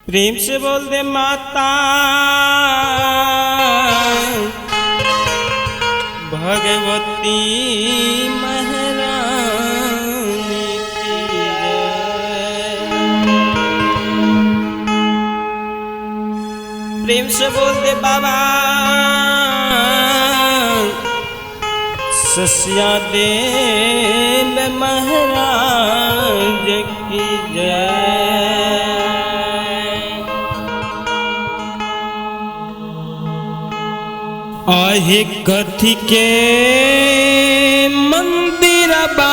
प्रेम से बोल दे माता भगवती महारानी की जय। प्रेम से बोल दे बाबा ससिया देव महाराज की जय। आहे कथी के मंदिर बा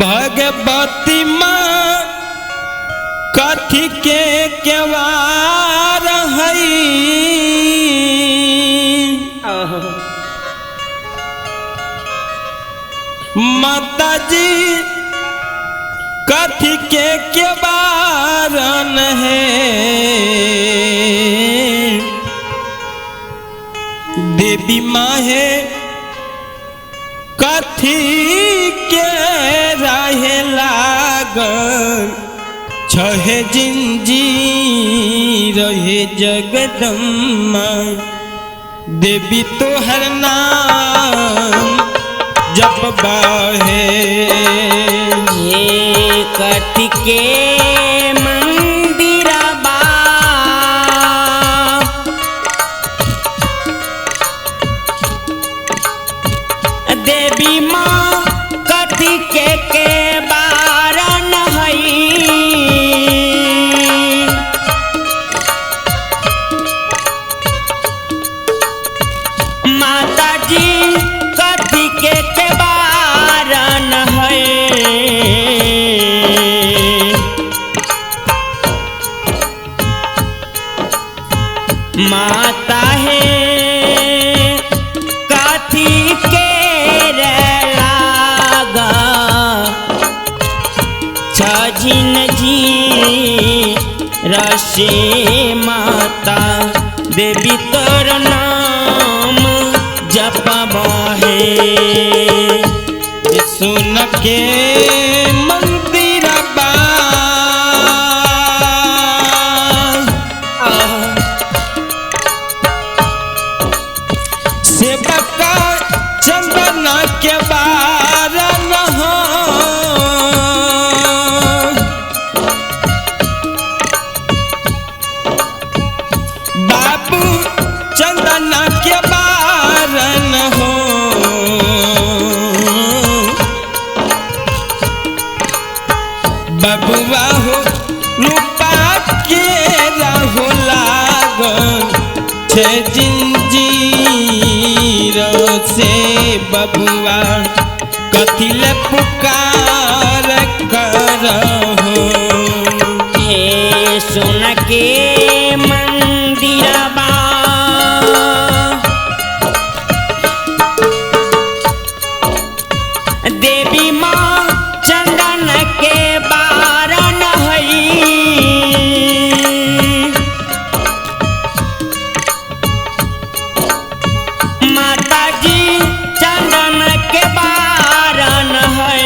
भगवती माँ कथी के केवार हई। माता जी कथी के केवारन है, देवी माँ है कथी के रहे लागल छहे जिंजीर रहे जगदम्मा। देवी तोहर नाम जप बाहे। हे कथी के मंदिर बा देवी माँ कथी के बारन हई। माता जी कथी के बारन है। माता है कथी के लागा छजिन जी रसे माता देवी तोर नाम जपबहे। सुन के मंदिर बा सेवका चंदन के बारन हो। बाबू चंदन के बारन हो। बबुआ हो रूपा के रहो लागल छे जिंजीर से। बबुआ कथी ले पुकार करहो। हे सुन के मंदिर बा देवी माँ चंदन के बारन हई। माता जी चंदन के बारन है।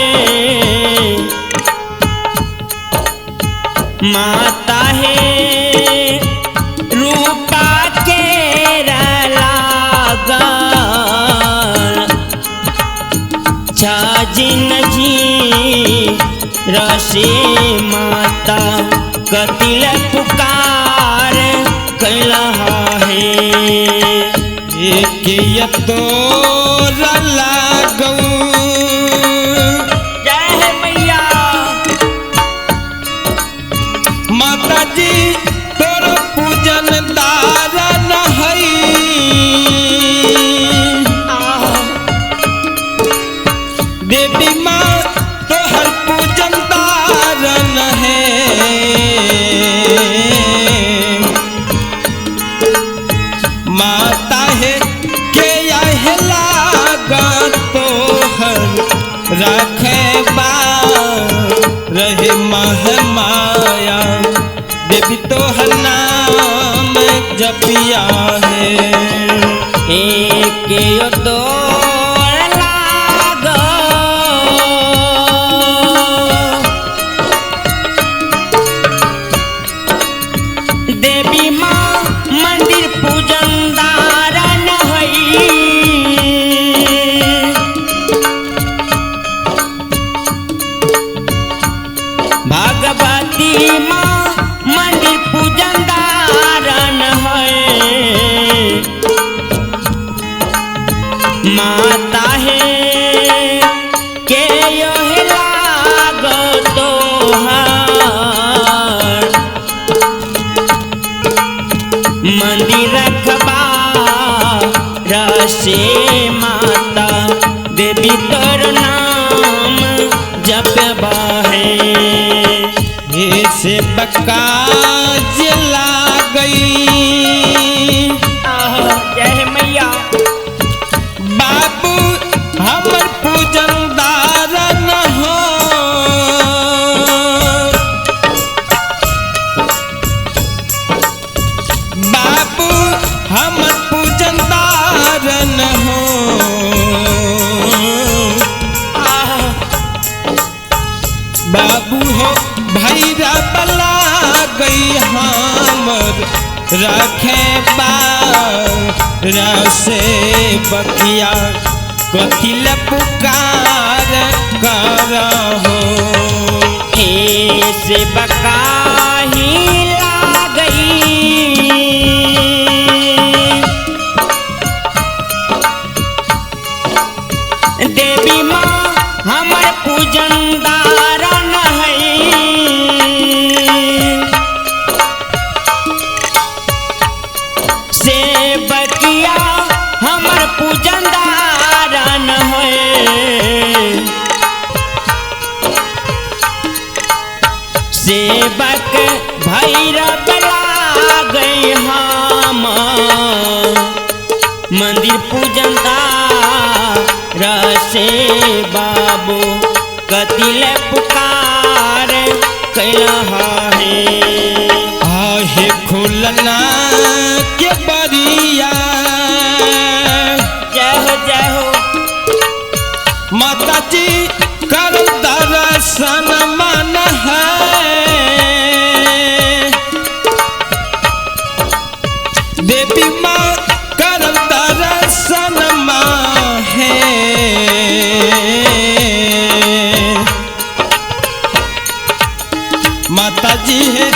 माता है रूपा के लागल छजिन जी रसे माता कतिल पुकार कैलहा है। एक तोर लागऊ जय हे मैया। माता जी तोर पूजन दारन हई। देवी माँ तोहर पूजन दारन है। माता है के आह लागा तोहर से माता देवी तोर नाम जपबा है। हे से बकाज गई जय मैया। बाबू हमर पूजन दारन हो, बाबू हमर पूजन दारन हो। बाबू हो भैरा बला गई हमर रखे बार से बकिया कथिल पुकार करहो। हे से बकाही गई देवी माँ हमर पूजन दारन है। से बकिया हमर पूजन दारन है। सेवक भैरव गई हम मंदिर पूजन से बाबू कतिल पुकार कैला है। आहे खुलना के बरिया जय हो जय हो। माता जी कर दर्शन मन है, देवी माँ कर दर्शन माँ है। माता जी है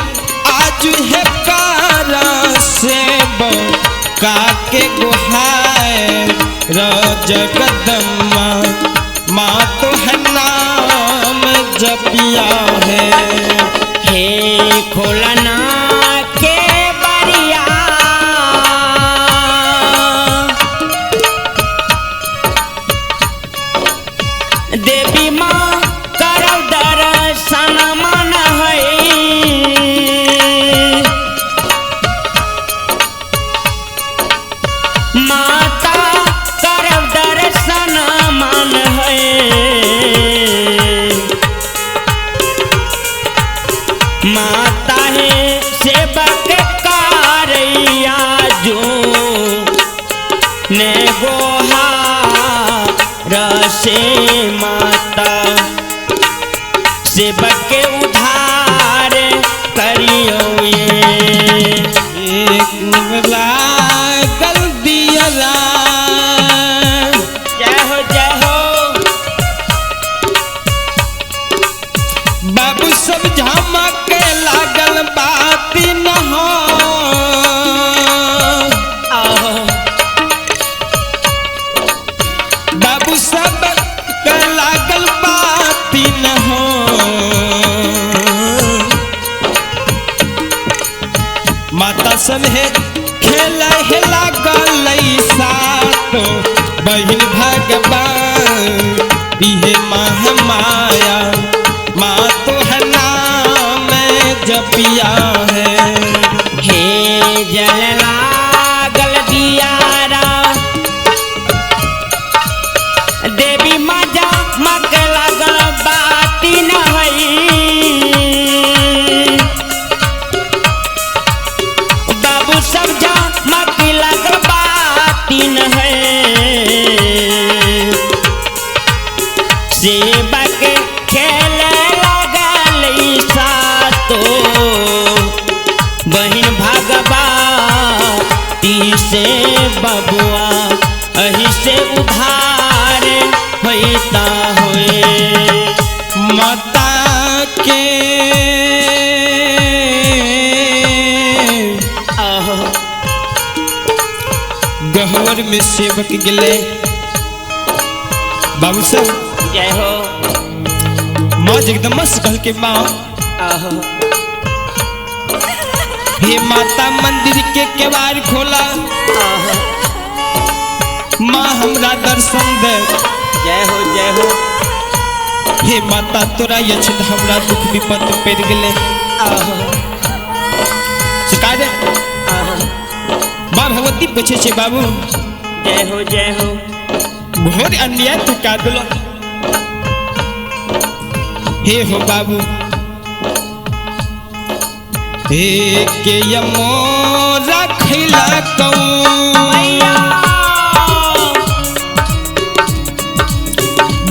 आज है कारा से काके गुहाय जगदम्मा माँ तो है नाम जपिया है। हे खोलना के बरिया देवी माँ करौ दर्शन मन है। माता करौ दर्शन मन है। माता है सेवक कारैया जो ने गोहा रसे माता सेवक के उधार करियो ये। एक लागल दियरा जय हो जय हो। बाबू सब झमक लागल बाती न हो, बाबू सब लागल बाती न हो। माता सब है खेल है लागल सातो बहिन भगवान इहे माह माया माँ तो है नाम जपिया है। हे जल लागल दियारा देवी मजा मक लागल बाती न है। बाबू सब जा मक लागल बाती न है। सेवक खेल लागल सातो बहिन भगवा से बबुआ अही से उधार होता होए। माता के गहवर में सेवक गिले बाबू साहब जय हो। माँ जगदम्बा से कह के माँ हे माता मंदिर के केवाड़ खोला, माँ हमरा दर्शन दे। जय हो जय हो। हे माता तोरा यछत हमरा दुख विपद पड़ गेले। सरकार माँ भगवती पूछे छे बाबू जय हो जय हो। घोर अन्याय तू का दिलो। हे हो बाबू हे के यमोरा खैला कऊ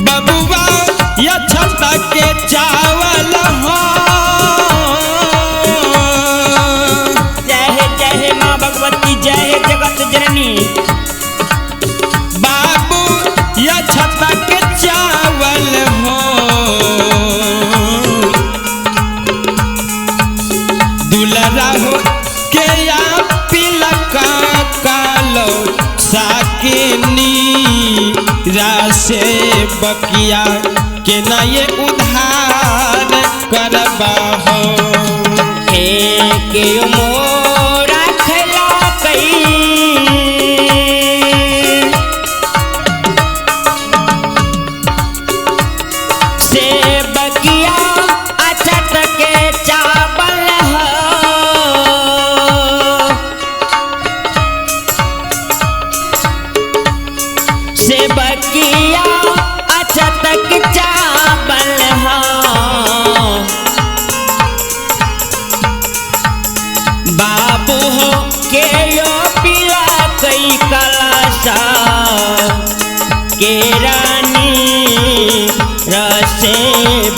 बबुआ या छता के चावल हो। जय हे जय हे माँ भगवती जय हे जगत जननी। बाबू या छता के चावल हो। दुलरा हो के या पिला का कालो साकिनी रासे बकिया के ना ये उधार करबा हो। हे के मोरा खैला कई से बकिया अचत के चावल हो। से बकिया अचत के चावल हो। बाबू हो के यो पिला कई कलासा के रानी रसे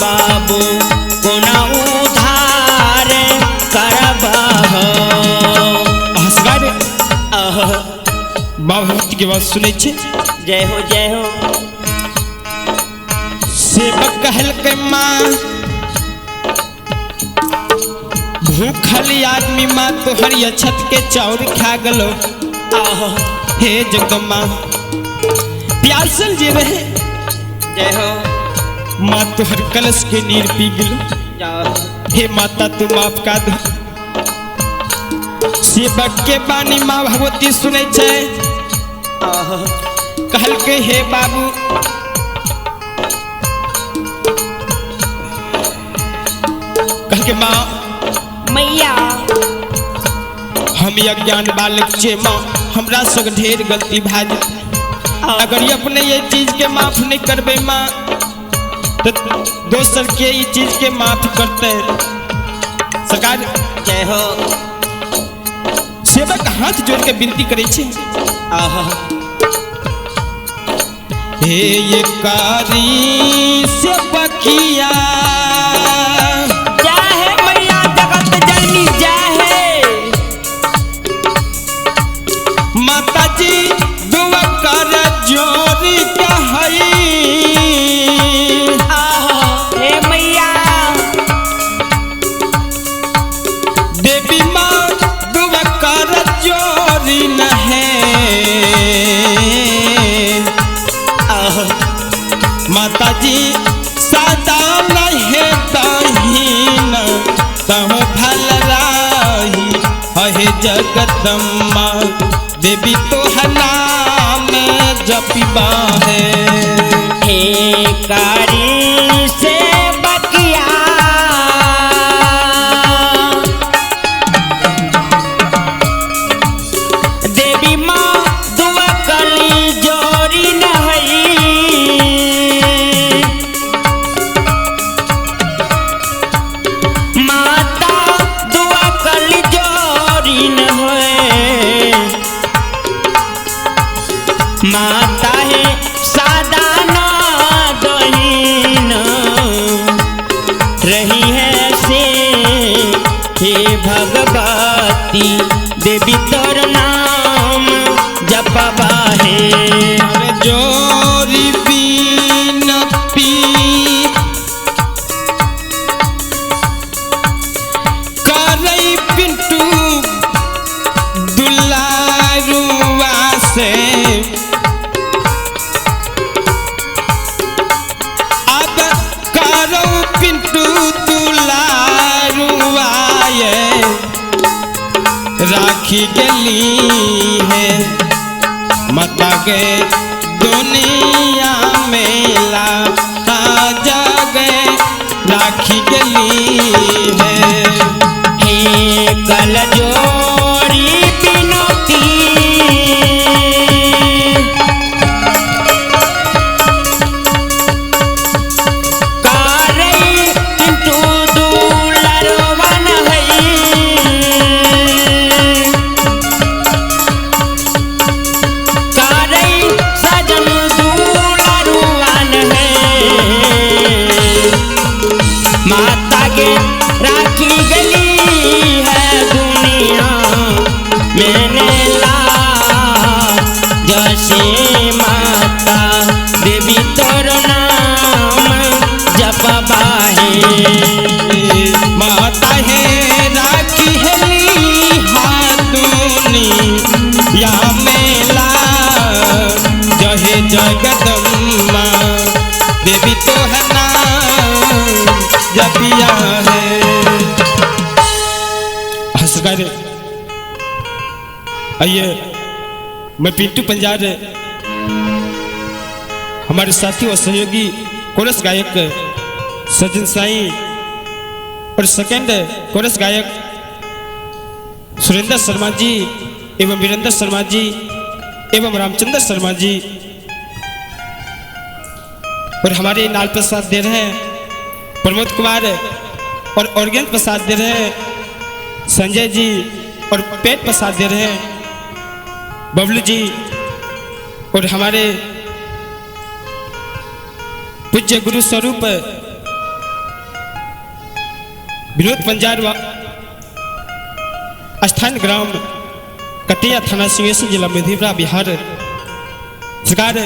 बाबू कोना उधार करबा हो। हसगार आह माँ भगवती के बात सुनै छे। जय हो जय हो। सेवक कहलकै माँ भूखल आदमी माँ तोहर अछत के चाउर खा गलो। आह हे जगदम्बा प्यासल जे रहे जय हो। माँ तोहर कलश के नीर पी गेलो। हे माता तू माफ कर दो। सेवक के बानी माँ भगवती सुनै छे। आह कहलकै हे बाबू कहलकै माँ मैया हम अज्ञान बालक छे माँ हमरा संग ढेर गलती भए जेतै। अगर ये अपने ये चीज के माफ नहीं करबे माँ तो दोसर के ई चीज के माफ करते। सरकार जय हो। सेवक हाथ जोड़ के विनती करे छे। आह हे ये कारी सेवकिया जय हे मैया जगत जननी जय हे। माता जी दुआ कर जोरी कहई। आह हे मैया देवी माँ दुआ कर जोरी नहे। आह माता जी सदा रहे तहीन तहु भल राही। हे जगदम्बा देवी तोहर नाम जपिबा है। हे कारी से बकिया देवी माँ दुआ कली जोरी नहई। माता दुआ कली जोरी नहई। माता है सादा ना दहीन रही है से हे भगवती देवी तोर नाम जपबा है। जोरी बीनती करई पिंटू दुलारुआ से। अब करो पिंटू दुलारुआ ये राखी गली है। माता के दुनिया मेला जगे राखी गली है। हे कल जोड़ी बिनती कारई चिंटू दुलरवन है। कारई सजन दुलरवन है। माता के राखी गली है दुनिया मैंने ला जैसे माता देवी तोर नाम जपबा है। माता है राखी हली हाथुनी या मेला जहे जगदम्बा देवी तो है नाम जपिया है। हंसकर आइए मैं पिंटू पंजार हमारे साथी और सहयोगी कोरस गायक सज्जन साई और सेकंड कोरस गायक सुरेंद्र शर्मा जी एवं वीरेंद्र शर्मा जी एवं रामचंद्र शर्मा जी और हमारे नाल प्रसाद दे रहे हैं प्रमोद कुमार और ऑर्गन प्रसाद दे रहे हैं संजय जी और पेट प्रसाद दे रहे हैं बबलू जी और हमारे पूज्य गुरु स्वरूप विनोद पंजार स्थान ग्राम कटिया थाना सिंहेश्वर जिला मधेपुरा बिहार। सरकार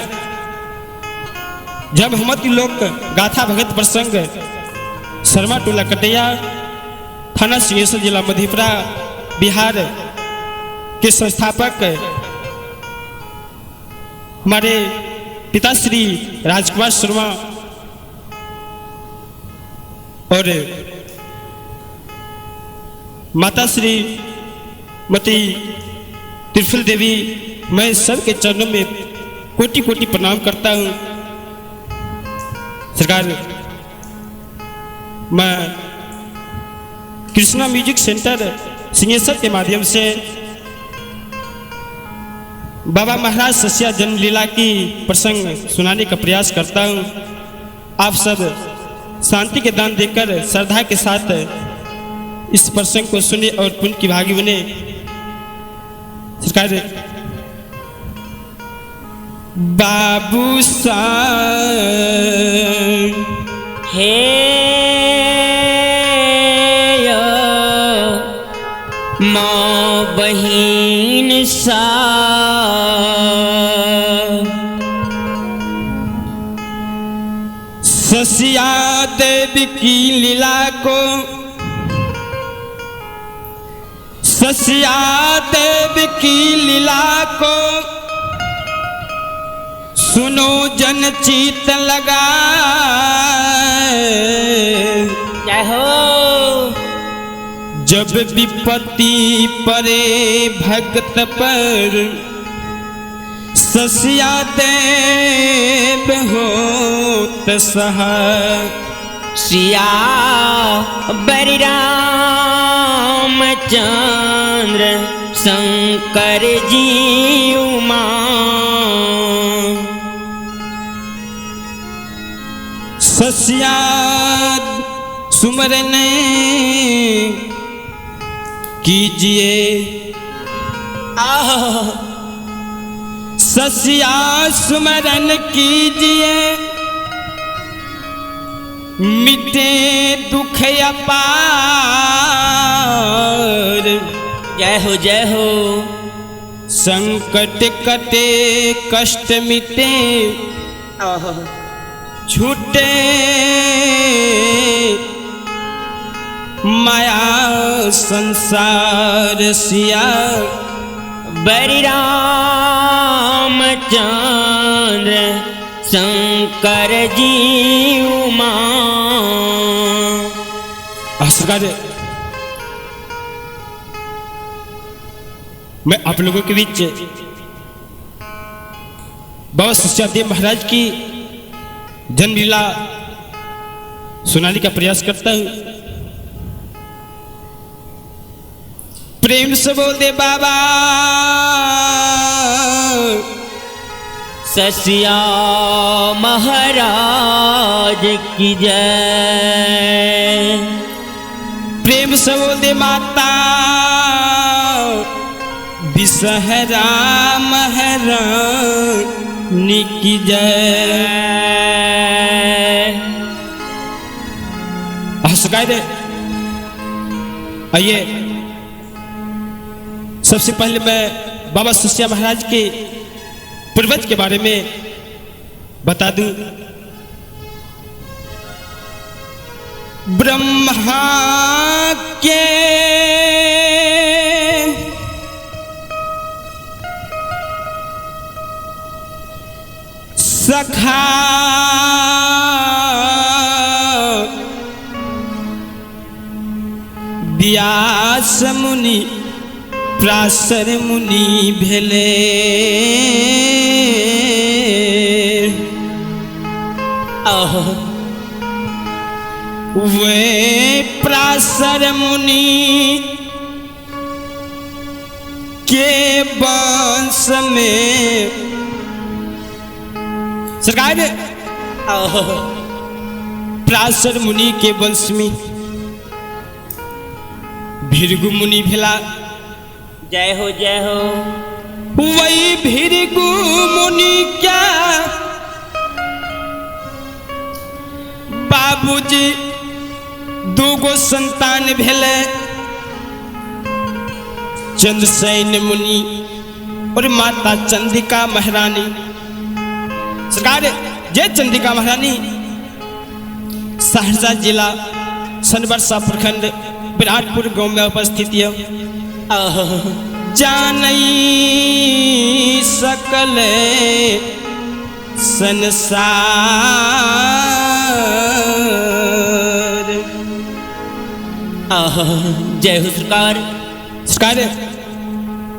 जब हमत लोक गाथा भगत प्रसंग शर्मा टोला कटिया थाना सिंहेश्वर जिला मधेपुरा बिहार के संस्थापक हमारे पिताश्री राजकुमार शर्मा और माताश्री मती त्रिफल देवी, मैं सबके चरणों में कोटि कोटि प्रणाम करता हूँ। सरकार मैं कृष्णा म्यूजिक सेंटर सिंहेश्वर के माध्यम से बाबा महाराज ससिया जन्म लीला की प्रसंग सुनाने का प्रयास करता हूँ। आप सब शांति के दान देकर श्रद्धा के साथ इस प्रसंग को सुने और पुण्य की भागी बने। सरकार बाबू सा हे माँ बहिन सा ससिया देवी की लीला को, ससिया देवी की लीला को सुनो जन चीत लगा। जय हो। जब विपत्ति परे भक्त पर ससिया देव होत सहाय। सिया बरि राम चंद्र शंकर जी उमा ससिया सुमरन कीजिए, ससिया सुमरन कीजिए मिटे दुख अपार। जय हो जय हो। संकट कटे कष्ट मिटे छूटे माया संसार। सिया बरि राम चंद्र शंकर जी उमा। सरकार मैं आप लोगों के बीच बाबा सस्यादेव महाराज की जन्मलीला सुनाने का प्रयास करता हूं। प्रेम से बोल दे बाबा ससिया महाराज की जय। प्रेम से बोल दे माता विसहरा महारानी की जय। हंसगाए दे। आइए सबसे पहले मैं बाबा सुसिया महाराज के पूर्वज के बारे में बता दूं। ब्रह्मा के सखा व्यास मुनि प्राशर मुनि भेले। वे प्राशर मुनि के वंश में सरकार प्राशर मुनि के वंश में भृगु मुनि भेला। जय हो जय हो। वही भृगु मुनि क्या बाबूजी दूगो संतान भेले, चंद्रसेन मुनि और माता चंदिका महारानी। सरकार जय चंदिका महारानी सहरसा जिला सनबरसा प्रखंड विराटपुर गांव में उपस्थित है। जानई सकल संसार जय हो सरकार। सरकार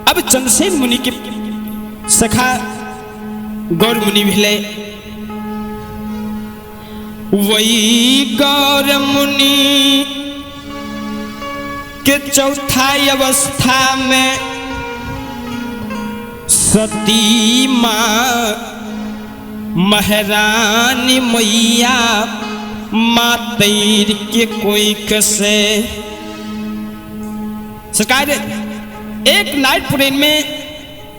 अब चंद्रसेन मुनि के सखा गौर मुनि भेले। वही गौर मुनि के चौथाई अवस्था में सती माँ महारानी मैया मातैर के कोई कसे। सरकार एक नाइट पुरेन में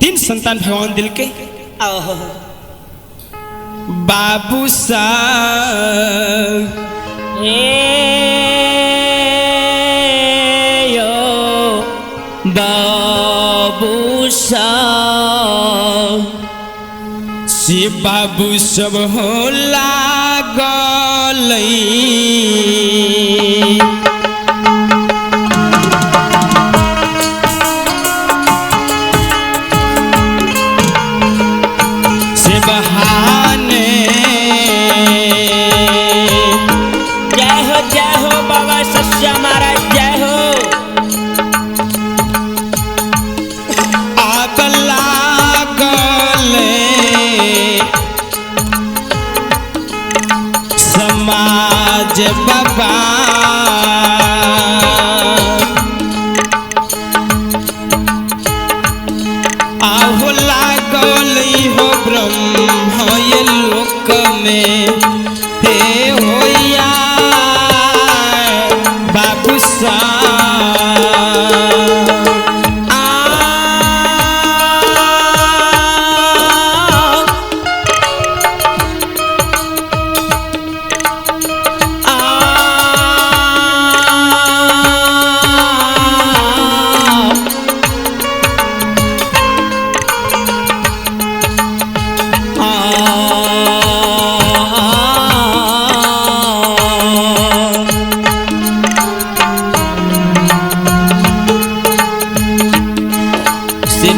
3 संतान भगवान दिल के। बाबू साहब यो बाबू साहब से बाबू सब हो लागल। से बहाने जय हो बाबा सस्या महाराज जय हो। आग लागल समाज बाबा आहो लागल हो ब्रह्म ये लोक में हे होया बाबू सा।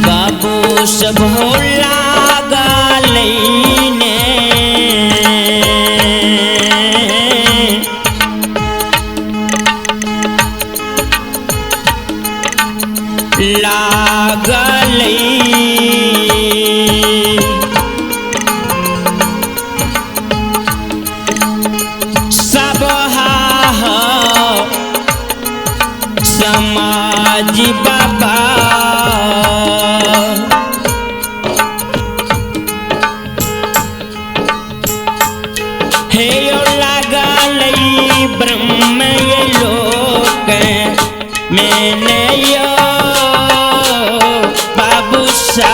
बाबू सब हो लागल ने लागल। जी बाबा। हे यो लागल ब्रह्म ये लोक मैंने यो बाबू सा।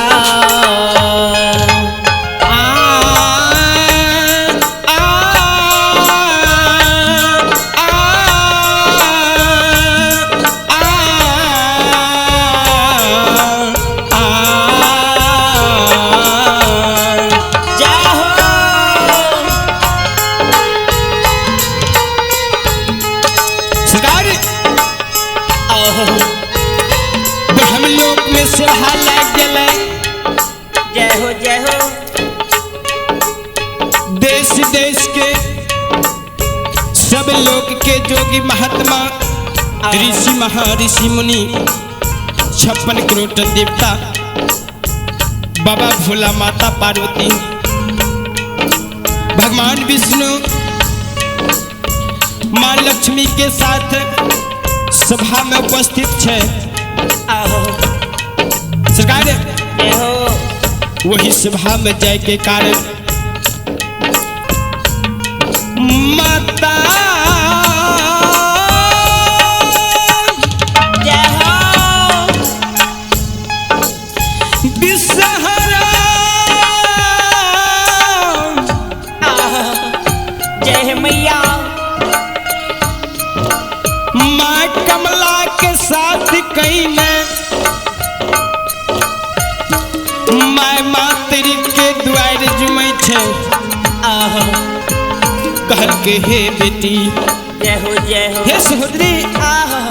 जय हो। सरकार आहो। ब्रह्मलोक में सभा लग गेलै। जय हो जय हो। देश देश के सब लोग के जोगी महात्मा ऋषि महर्षि मुनि 56 करोड़ देवता बाबा भोला माता पार्वती भगवान विष्णु माँ लक्ष्मी के साथ सभा में उपस्थित है। आहो। सरकार जय हो। वही सभा में जाय के कारण माता जय हो। विषहरा आहो। जय हे मैया। माँ कमला के साथ कहीं माय मातृ के द्वार जुमै छै। आहो। कहल के हे बेटी, जय हो जय हो। हे सहोदरी, आहो।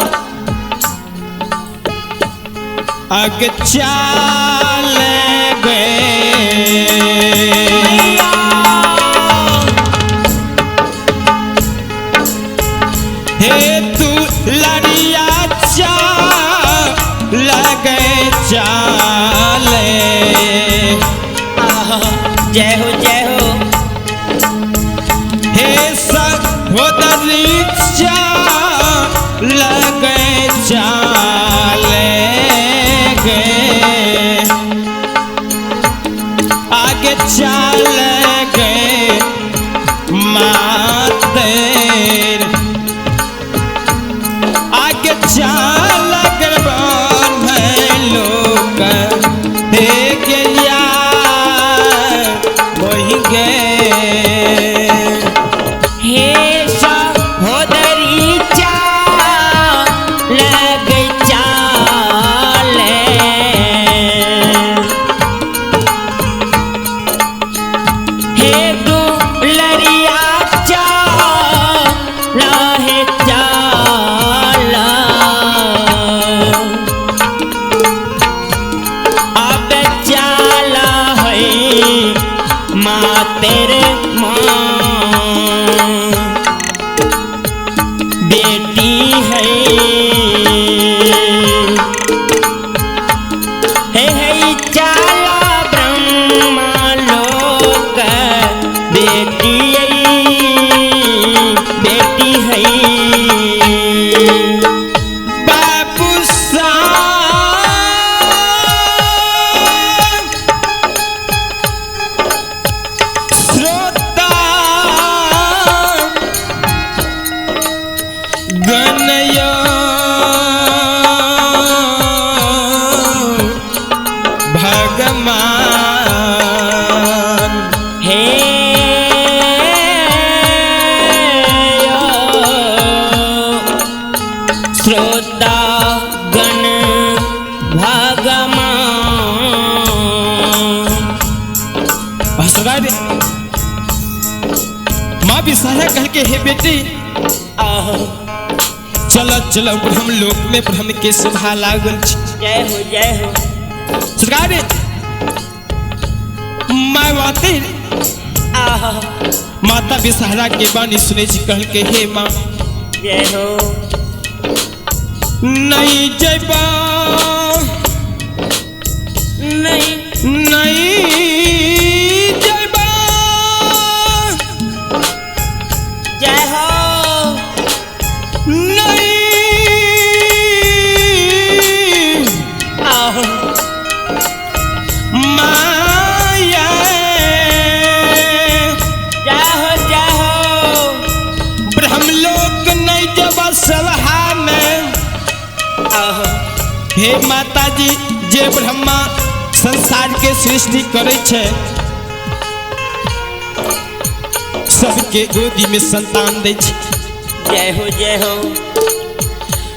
आगे चाल गए। मैया। हे तू लड़िया चाल गए चाले। आहो। जय हो जय हो। हे सहोदरी चाल गए चाले गए। आगे चाल गए मातेर आगे चाल लोक हे गया वही गए। हे सहोदरी चाल गई चाल। हे दुलरिया चाल हे चाल। अब चाल है माँ तेरे माँ बेटी है। हे हे चाला ब्रह्मा लोक बेटी बेटी है। बाबू साहब श्रोता गणय भगवान हे श्रोता गण भगवान। सरकार माँ विषहरा कह के हे बेटी, आहो। चलो चलो ब्रह्मलोक में ब्रह्म के सभा लागल छै। जय हो जय हो। सरकार माँ माते आहो। माता विषहरा के बानी सुने छी कहल के हे माँ, जय हो। नहीं जयबा नहीं नहीं जयबा जय हो। नहीं हे माता जी, जे ब्रह्मा संसार के सृष्टि करे छे, सबके गोदी में संतान दे छे। जय हो जय हो।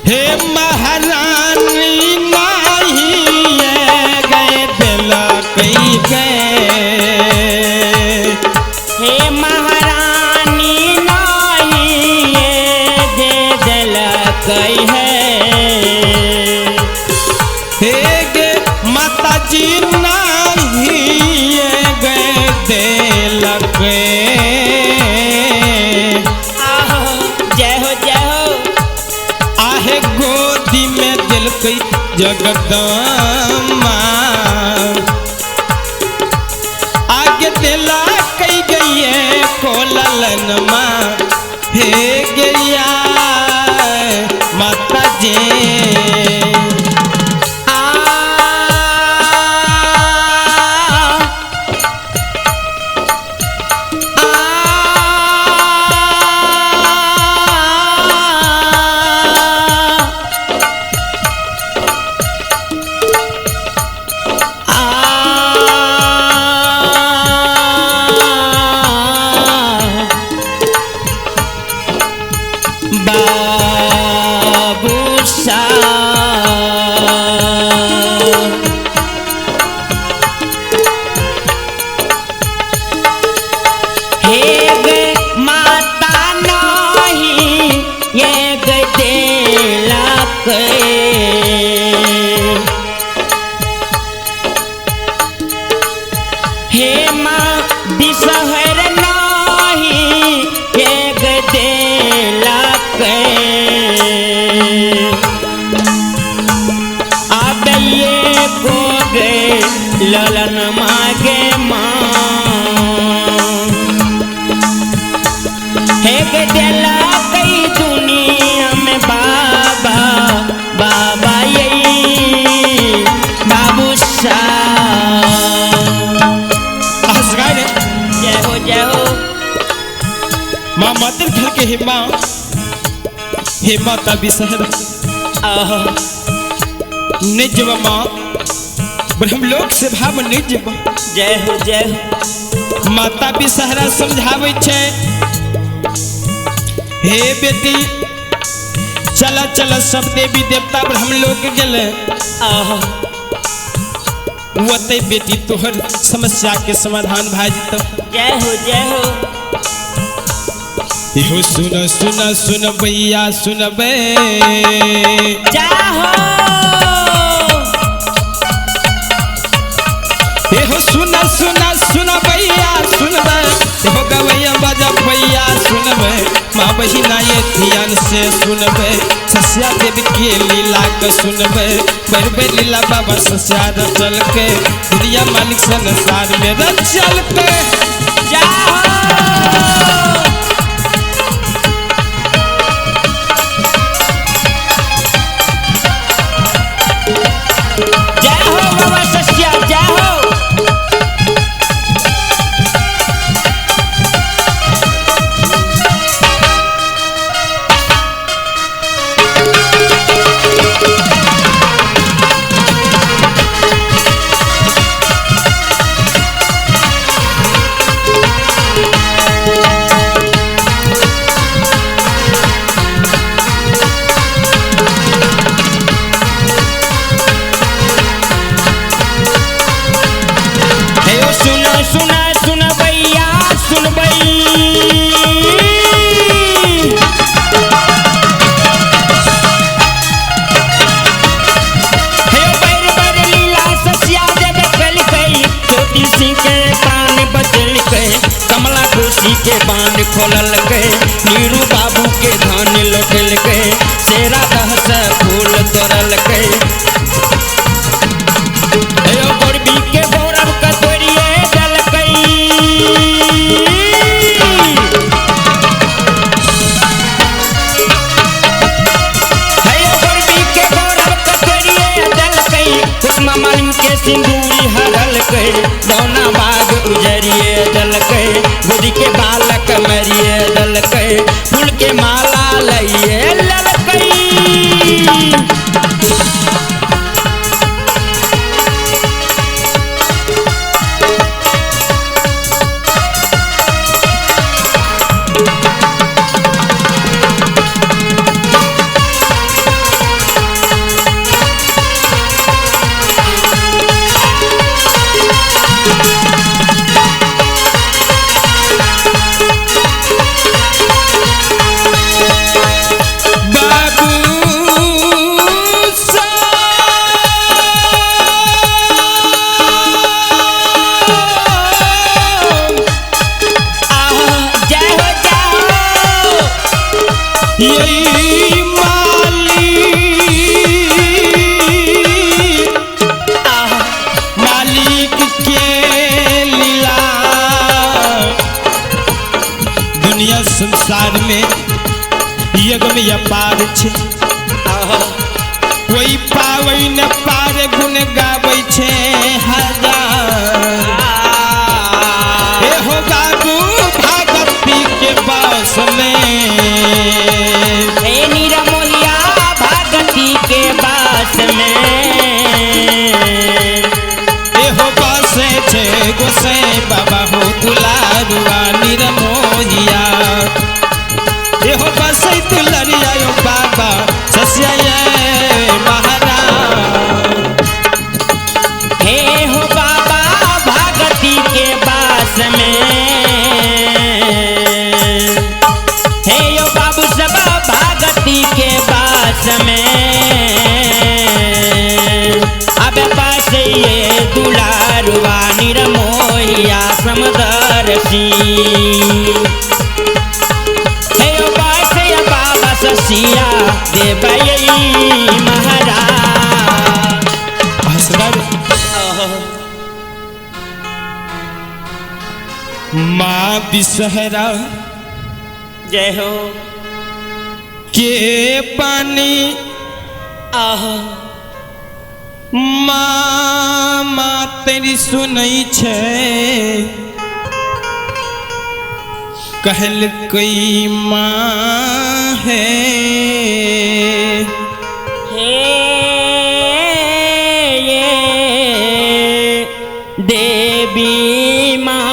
हे महारानी नाही गए दिलकई गए। हे महारानी नाही जे दिलकई है। हे गे माता जी नाही गए दिलकई। जय हो जय हो। आहे गोदी में दिलकई जगदम्बा, आगे दिला कई गई है कोललन माँ। हे गैया माता जी। हे माँ बिसहर नाही एक देलक। अब ये को गे ललन मागे माँ, हे गे देलक दुनिया में बाबा बाबा यही बाबू सा। जय हो जय हो। माँ मातर घर के हे माँ, हे माता बिसहर निजव माँ ब्रह्मलोक से भाव निजव। जय हो जय हो। माता बिसहरा समझावे छे, हे बेटी चला चला सब देवी देवता ब्रह्मलोक गेले, वते बेटी तोहर समस्या के समाधान भा जतौ। जय हो जय हो। इहो सुन सुन सुन भैया सुनबे जाहो। एहो सुन सुन सुन भैया सुनबे, एहो गवैया बाजा भैया सुनबे, माँ बहिना ये ध्यान से सुनबे, सस्या देवी के लीला के सुनबे, बरबे लीला बाबा सस्या रचल के, दुनिया मालिक संसार में रचल के। जाहो। जय हो बाबा सस्या जय हो। सुना सुन भैया सुन लीला सस्या देव कलकई, ज्योति सिंह के प्राण बचल के, कमला खुशी के बाण खोलल के, नीरू बाबू के धान लौटल के, शेरा दह से फूल तोड़ल के, गोरबी के गौरव कतोरिए दलकई। गोरबी के गौरव कतोरिए दलकई, कुसमा मालिन के सिंदूरी हरलकई, दौना बाग उजरिए दलकई, गोदी के बालक मरिए दलकई, फूल के माला लइए ललकई। मालिक मालिक के लीला दुनिया संसार में यज्ञ में अपार छे। कोई पावै न पार गुण गाबै छे हजार। हे हो बाबू भगवती के बस में। हे निरमोहिया भगती के बास में। हे हो बसे छे गोसे बाबा हो दुलारुआ निरमोहिया। हे हो बसे दुलरिया यो बाबा ससिया महाराज। हे हो बाबा भगती के बास में। हे यो बाबू सब भगती के बास में। अब पास ये दुलारुआ निरमोहिया समदर्शी। हे यो पास ये बाबा ससिया देवई महाराज। माँ बिसहरा जय हो के पानी आह माँ माँ तेरी सुनै छे। कहल कोई माँ है। हे ये देवी माँ।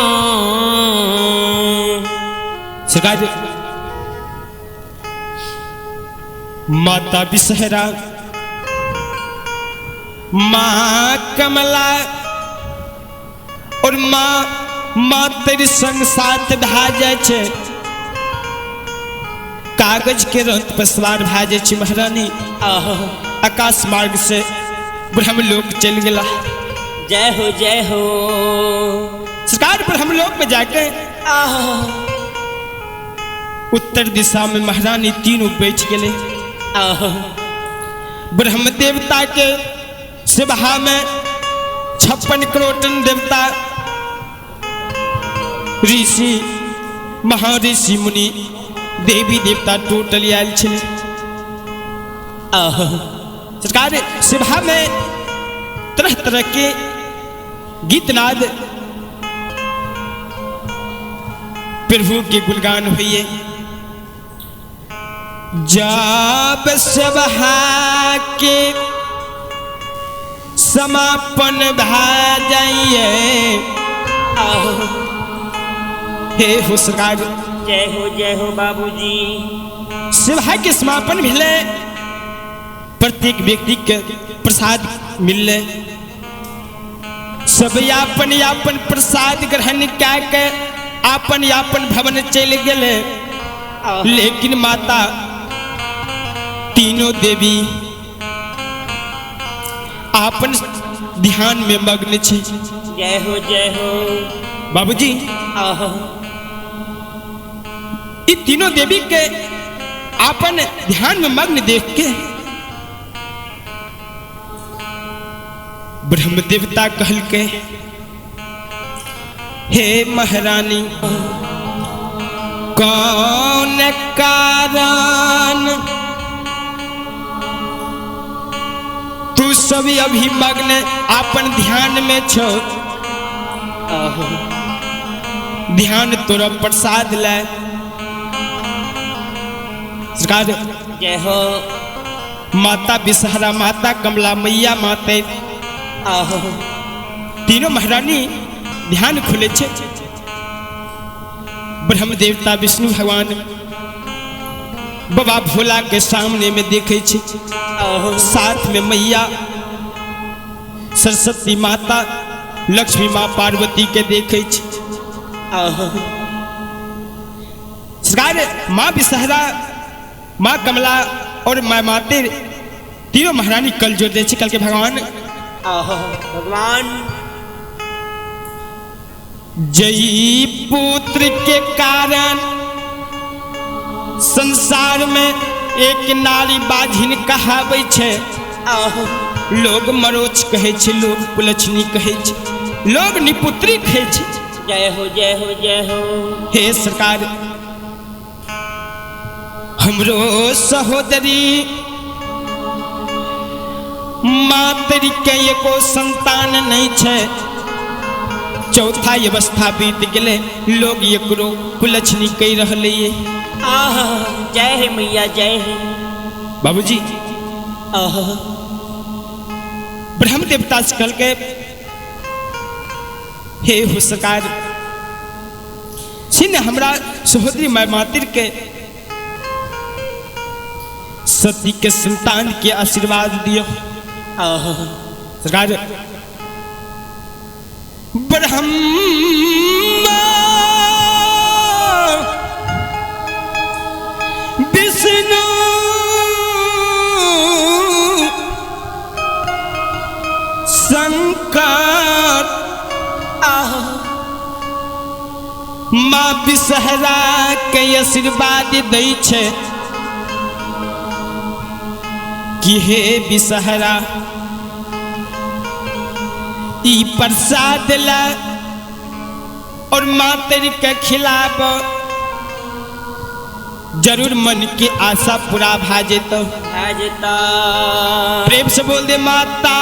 सरकार माता बिसहरा माँ कमला और माँ माँ तेरी संग साथ भा जाए छे। कागज के रंत पर सवार भा जाए छे महारानी। आह आकाश मार्ग से ब्रह्मलोक चल गया। जय हो जय हो। सरकार ब्रह्मलोक में जाके आह उत्तर दिशा में महारानी तीनों बैठ गए। आह ब्रह्म देवता के सभा में 56 करोड़ देवता ऋषि महर्षि मुनि देवी देवता टोटल आयल छले। आह सरकार सभा में तरह तरह के गीतनाद प्रभु के गुणगान होइए। जब सभा के समापन भा जाइए। आह हे हो सरकार जय हो बाबूजी। सभा के समापन भेले, प्रत्येक व्यक्ति के प्रसाद मिलले। सब यापन यापन प्रसाद ग्रहण कए के आपन यापन भवन चल गए। लेकिन माता तीनों देवी आपन ध्यान में मग्न छे। जय हो जय हो बाबूजी। आह ये तीनों देवी के आपन ध्यान में मग्न देख के ब्रह्म देवता कहल के, हे महारानी कौन कारण तू सब अभी मग्न आपन ध्यान में छो। ध्यान तोरा प्रसाद ले। सरकार जय हो। माता बिसहरा माता कमला मैया माते तीनों महारानी ध्यान खुले छे। ब्रह्म देवता विष्णु भगवान बाबा भोला के सामने में देखे छे, साथ में मैया सरस्वती माता लक्ष्मी माँ पार्वती के देखे छे। सरकार माँ बिसहरा माँ कमला और माँ माते तीनों महारानी कल जोड़ दे छे। कल के भगवान भगवान जय पुत्र के कारण संसार में एक नारी बाझिन कहाबै छै। लोग मरोच कहै छै, लोग कुलछनी कहै छै, लोग निपुत्री कहै छै। जय हो जय हो जय हो। हे सरकार, हमरो सहोदरी मातरी के एको संतान नहीं छै। चौथा अवस्था बीत गेलै, लोग एकरो कुलछनी कहि रहलै। आह जय हे मैया जय हे। बाबूजी आह ब्रह्म देवता से कहलकै, हे हो सरकार, छिन हमरा सहोदरी माय मातृ के सती के संतान के आशीर्वाद दियो। आह सरकार ब्रह्मा विष्णु शंकर आह माँ विषहरा के आशीर्वाद दै छै कि हे विषहरा, ई प्रसाद ला और मातृ के खिलाब, जरूर मन के आशा पूरा भा जेतौ। भा जेता। प्रेम से बोल दे माता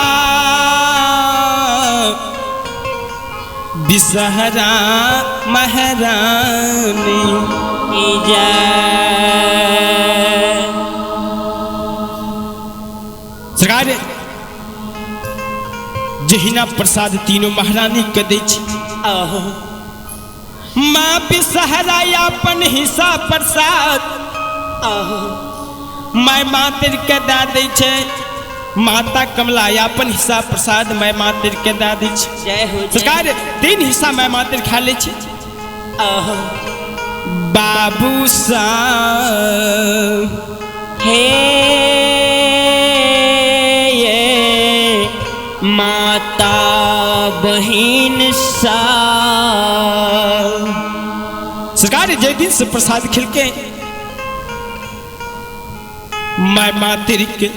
विषहरा महारानी की जय। सरकार जहिना प्रसाद तीनों महारानी के दै छै, आह माँ विषहरा अपन हिस्सा प्रसाद आह my मातृ के दए दै छै। माता कमला अपन हिस्सा प्रसाद my मातृ के दए दै छै। जय हो जय। सरकार 3 हिस्सा my मातृ खा लै छै। आह बाबू साहब हे ये माता बहिन सा। सरकार जे दिन से प्रसाद खिलके my मातृ के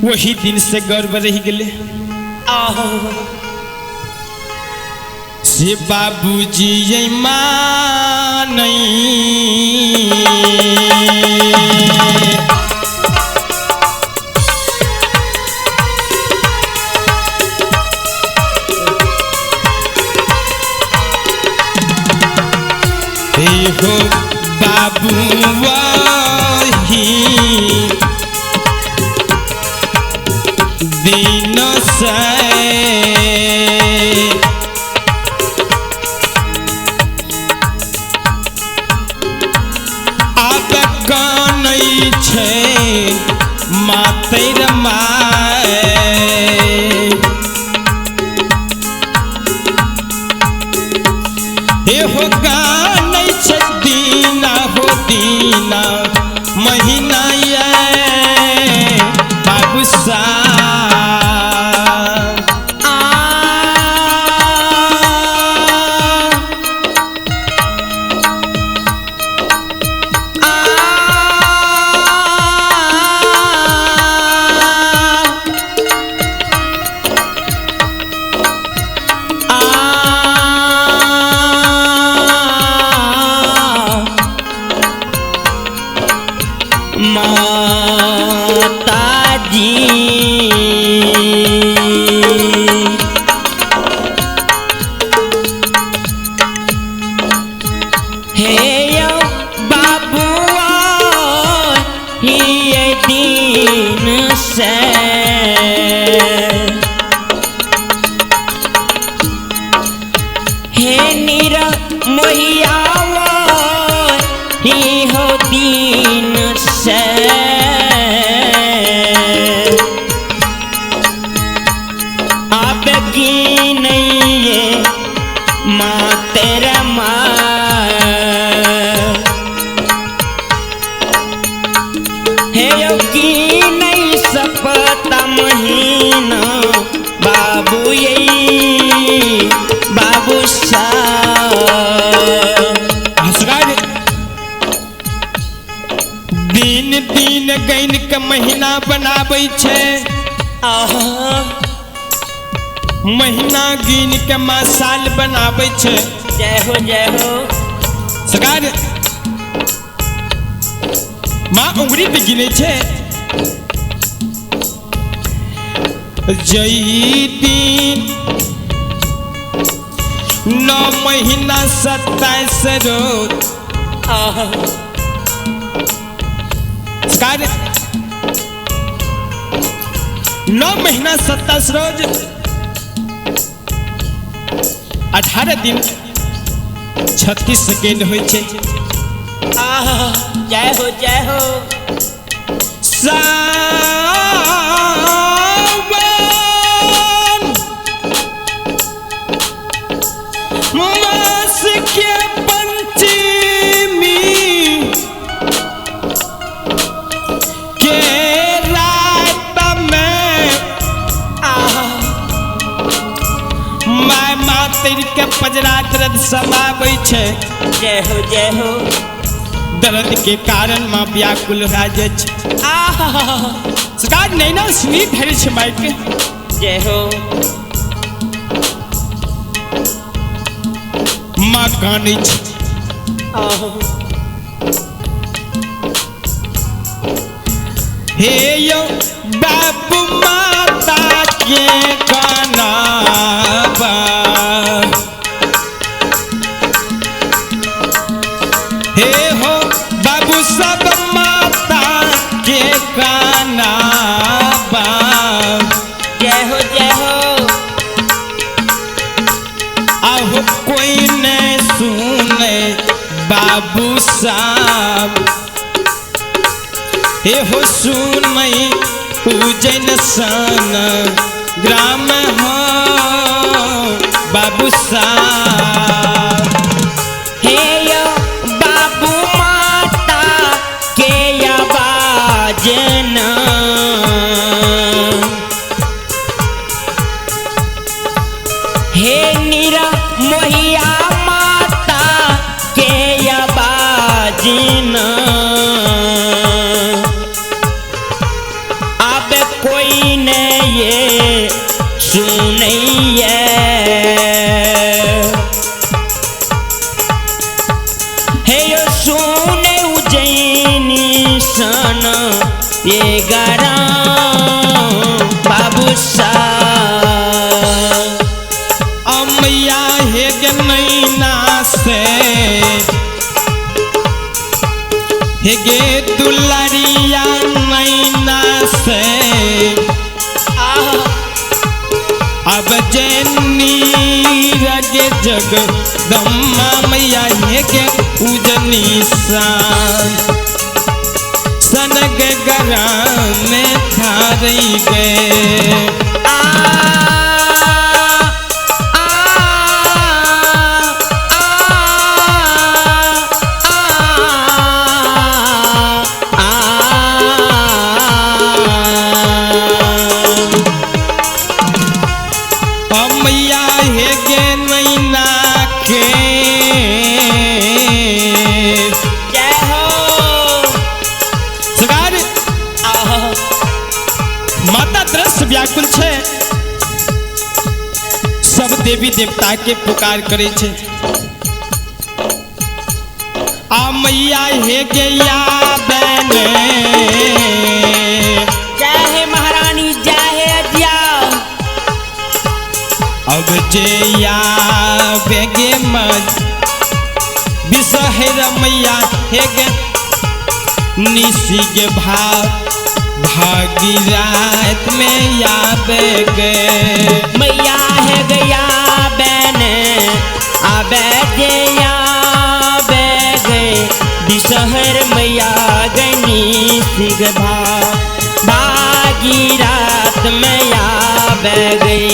वही दिन से गर्व रह गेले। आह से बाबूजी ये मानई हे हो बाबू वही दिन से आब कानै छै मातैर my. हे हो गानै छै दीना हो दीना महीना ये बाबू सा। आ आ माता जी हे यो बाबुआ ही ये दिन से हे नीरा मोहियावा ही हो दिन से अब की नहीं ये माँ तेरा माँ हे यो की नहीं सपत महीना बनाबै छै। महीना गिन के माँ साल बनाबै छै। जय हो जय हो। सरकार माँ उंगली पे गिने छै। जई दिन 9 महीना 27 रोज। सरकार 9 महीना 27 रोज 18 दिन 36 सेकेंड होइ छै। जय हो जय हो। सावन मास के पंचमी के रात में my मातृ के पजरा दर्द समाबै छै। जय हो जय हो। दर्द के कारण माँ व्याकुल भए जाइ छै। सरकार नैना सुनी धरे छै माय के। जय हो। माँ कानै छै। हे यौ बाबू माता के कनाबा, हे हो बाबू सब माता के कनाबा। जय हो जय हो। आहो कोई नहीं सुने बाबू साहब, हे हो सुनै उज्जैन सन ग्राम हो बाबू साहब। हे यो बाबू माता के आवाज न, हे नीरा मोहिया माता के आवाज न, अब कोई न ये सुनैया। हे यो सुने उज्जैनी सन ये गरा बाबू सा। अमैया हे गे नैना से, हे गे दुलारिया नैना से, अब जैनी रगे जगदम्बा मैया हे गे उजनी सान सनग गरा में धारई गए। आ आ आ आ अमैया हे गे नैना के, जय हो। सरकार माता दृश्य व्याकुल छै, सब देवी देवता के पुकार करे छै। आ मैया हे गे यादने, जय हे महारानी जय हे अजिया। अब जे यावे गे मज बिसहर मैया हे गे निशी के भाव भागी रात में यावे गे। मैया है गया बैन आबे जे आबे गए बिसहर मैया गनी सिंह भा भागी रात में आबे गई।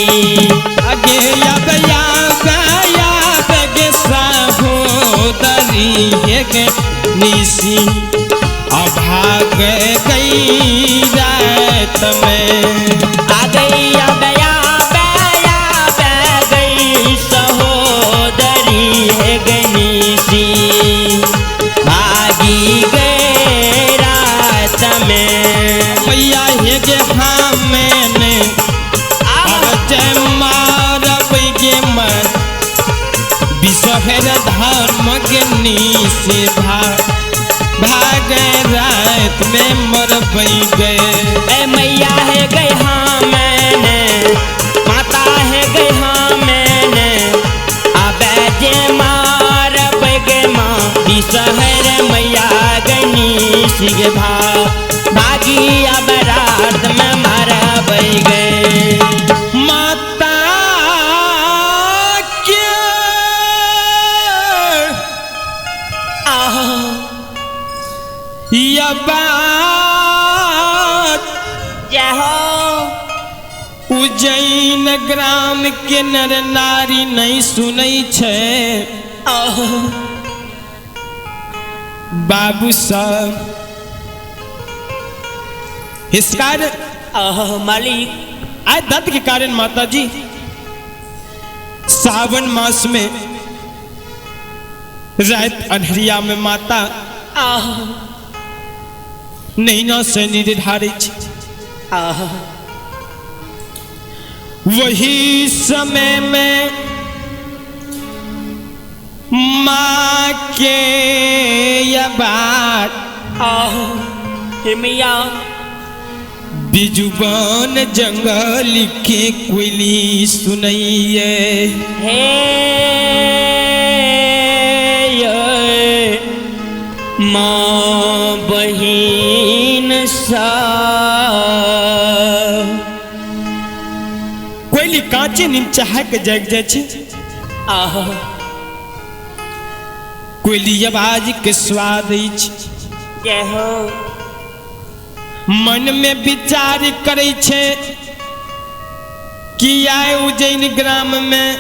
आगे यावे यावे यावे गे सहोदरी हे गे निशी अभाग गई रात में। आ गई आबे आबे आबे गई सहोदरी है गनीसी भागी गए रात में। मैया से भाग रात में मरबै गए। ए मैया है गए हाँ मैंने, माता है गए हाँ मैंने, आबे जे मारबै गे माँ बिसहर मैया गनी सिग भा भागी अब रात में मारबै गे। माता के यह बात जय हो। उज्जैन ग्राम के नर नारी नहीं सुनै छै। बाबू साहब इसकार मालिक आय दर्द के कारण माता जी सावन मास में रात अन्हरिया में माता नैना से निर्धारित वही समय में माँ के यह बात मैया बिजुबान जंगल के कोयली सुनैये। हे माँ बहिन सा कोयली कांचे नींद चाह के जग जाइ छै। कोयली आवाज के स्वाद अछि। जय हो। मन में विचार करै छै कि आय उज्जैन ग्राम में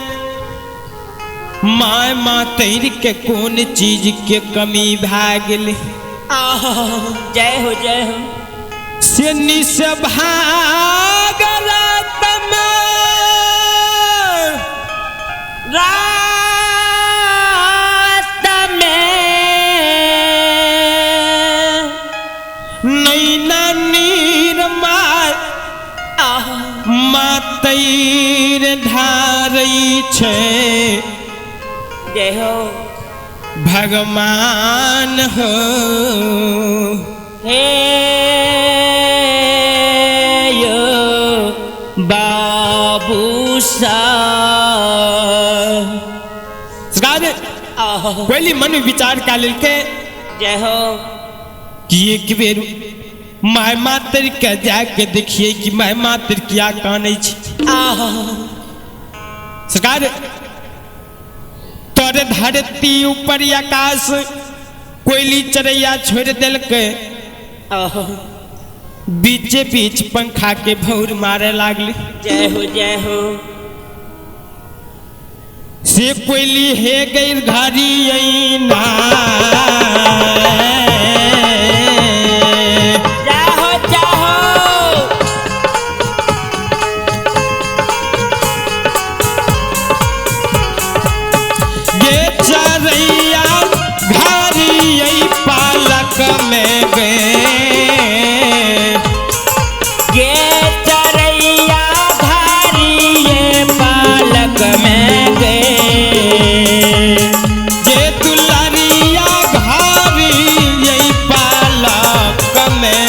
my मातैर के कोन चीज के कमी भए गेलै। जय हो जय हो। से निसभाग रात में रात में नैना नीर मार मातैर ढारै छै। जय हो। भगवान हो हे यो बाबू सा। कोयली मन में विचार का लेके जय हो कि एक बेर my मातर के जाके देखिए कि my मातर क्या कानै छै। सरकार तर धरती ऊपर आकाश कोयली चरैया छोड़ देलकै, बीचे बीच पंखा के भौर मारे लागली। जय हो जय हो। से कोयली हे गई घरी ना जय हो जय हो। गे चरैया घरी पालक में गे गे चरैया घरी पालक में गे जे दुलारिया घरी पालक में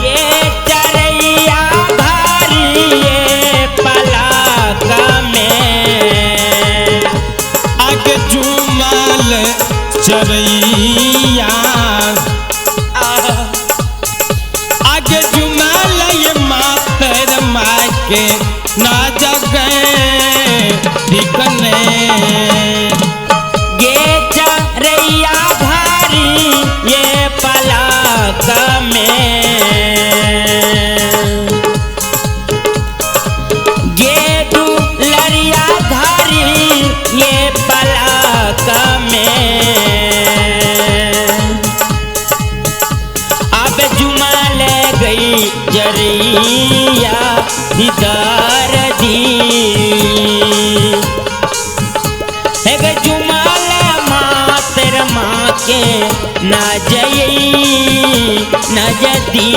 ये चरैया घरी पालक में आगे जुमाल चरैया आगे जुमाल ये मातर माँ के ना जगे दिखने गे चरैया घरी ये पालक में गे दुलरिया घरी ये पालक में अब जुमा ले गई जरिया दीदार दी एक जुमाल मातर माँ के ना जई ना जदी।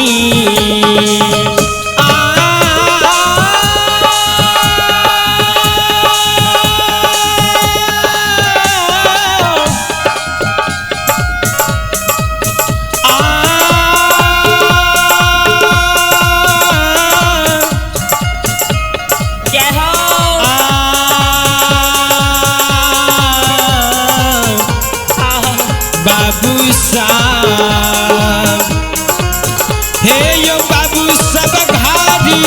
हे यो बाबू सब घारी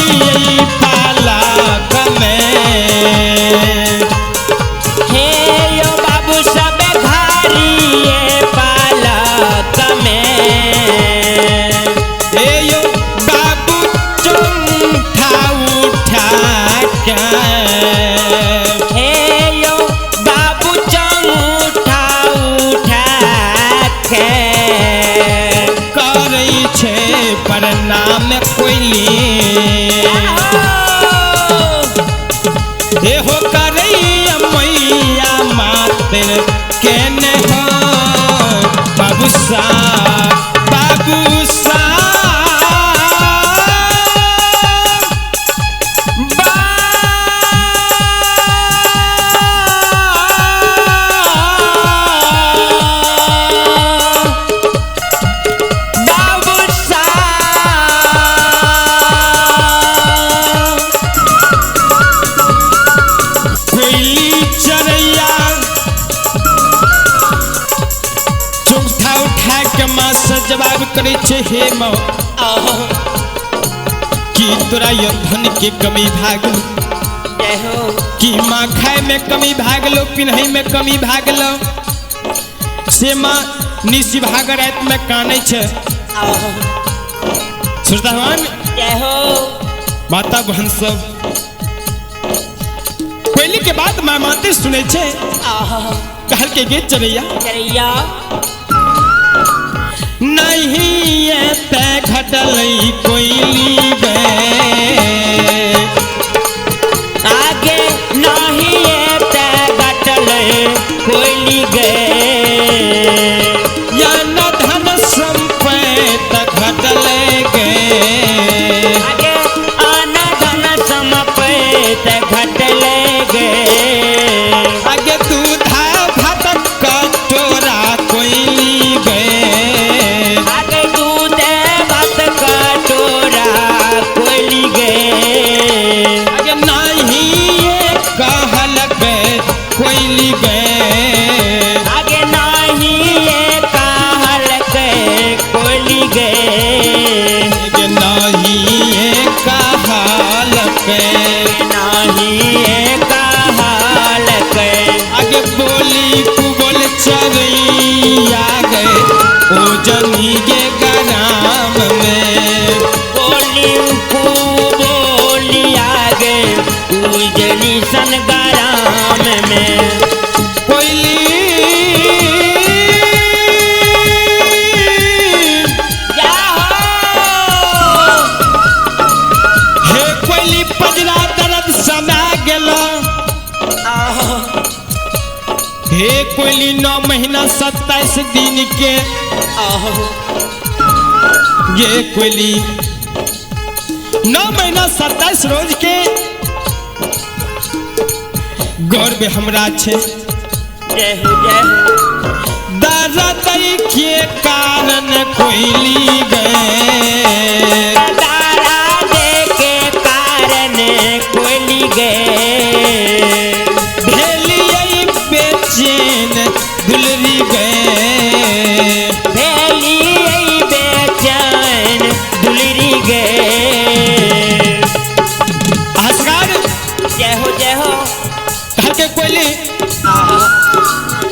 पालक में। हे यो बाबू सब घारी पालक में। हे यो बाबू चौंठा उठा के। हे यो बाबू चौंठा उठा के। करै छै प्रणाम कोइली। हे हो करै मैया मातर केने हो बाबू सा बाबू सा। बाबू सा। कोइली चरैया चौथा उठा के माँ से जवाब करे छे हे माँ कि तोरा यो धन के कमी भागलो, जय हो। कि माँ खाए में कमी भागलो, पिन्है में कमी भागलो। से माँ निशी भाग रात में कानै छे। श्रोतागण जय हो। माता बहन सब कोयली के बाद माँ माते सुनै छे कहल के गे चरैया चरैया नहीं एते घटल कोयली गे। आगे नहीं एते घटल कोयली गे। या न धन संपत घटल गे। आगे आना धन संपत घटल गे। आगे दूधा भात कटोरा कोयली गे। आगे दूध भात कटोरा कोयली गे। आगे नहीं कहल गे कोयली गे। आगे नहीं कहल के कोयली गे। आगे नहीं कहल के। नहीं कहल के। आगे बोली कुबोल चरैया गे ओ जनी गे ग्राम में। बोली कु बोली आगे उजनी सन गराम में। कोयली जाहो। हे कोयली पजरा दर्द समा गेलो। हे कोयली 9 महीना 27 दिन के। ये कोयली 9 महीना 27 रोज के गर्व हमरा छे। जय हो जय हो। दर्द के कारण कोयली गए। तारा दे के कारण कोयली गे। भेलियै बेचैन दुलरी गए। भेलियै बेचैन दुलरी गे। हसकार जय हो जय हो। कहल के कोयली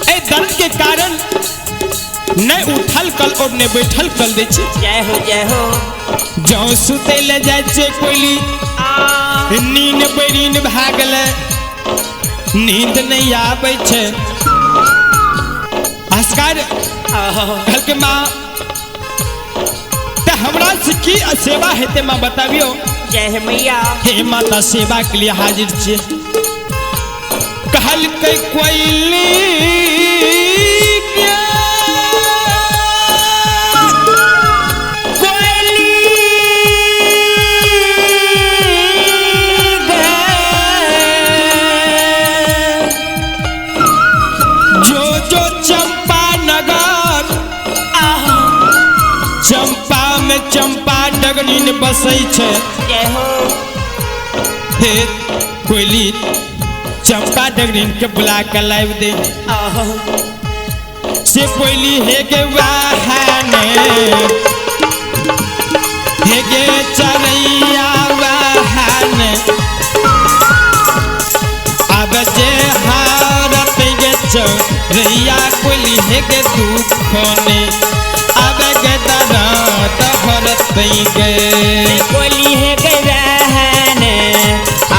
ए दर्द के कारण नहीं उठल कल और नहीं बैठल कल दे छे। जय हो जय हो। जौ सुते ले जाय छे कोयली नींद बैरीन भागल नींद नहीं आबै छे। हसकार कहल के माँ ते हमरा से की सेवा हेतै माँ बताबियो। जय हे मैया। हे माता सेवा के लिए हाजिर छे। कहल के कोयली कोयली गे। जो जो चंपा नगर चंपा में चंपा डगरीन बसै छे। जय हो। हे कोयली चंपा डगरीन के बुला के लाइव दे। से कोयली हे के वाहने चरैया बहन अब जे हारत गे चरैया कोली हे गे दुख ने अब गे दर्द हरत गे। कोली है गे रहन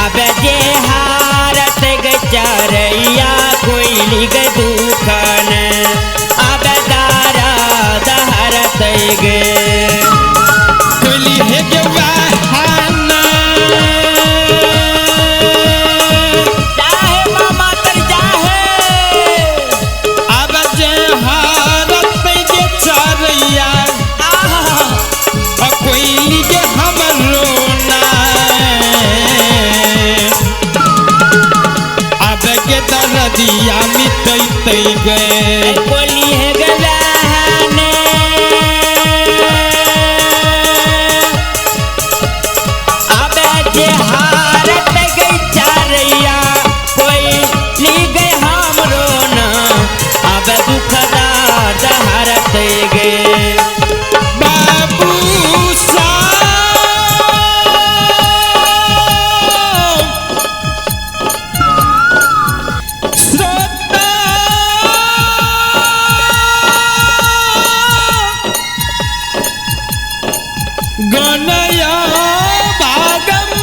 अब जे हारत गे चरैया कोयली गे दुखन अब दर्द हरत गे। कोली हे गे बहन जाहे मामा तर जाहे। अब जे हारत गे चरैया आहा कोयली के हमरो ना अब के दर्दिया मिटैतै गे। कोली है गे रहन अब जे हारत गे चरैया कोयली गे हमरो ना अब दुख दर्द हरत गे। बाबू साहब श्रोता गणया भागमान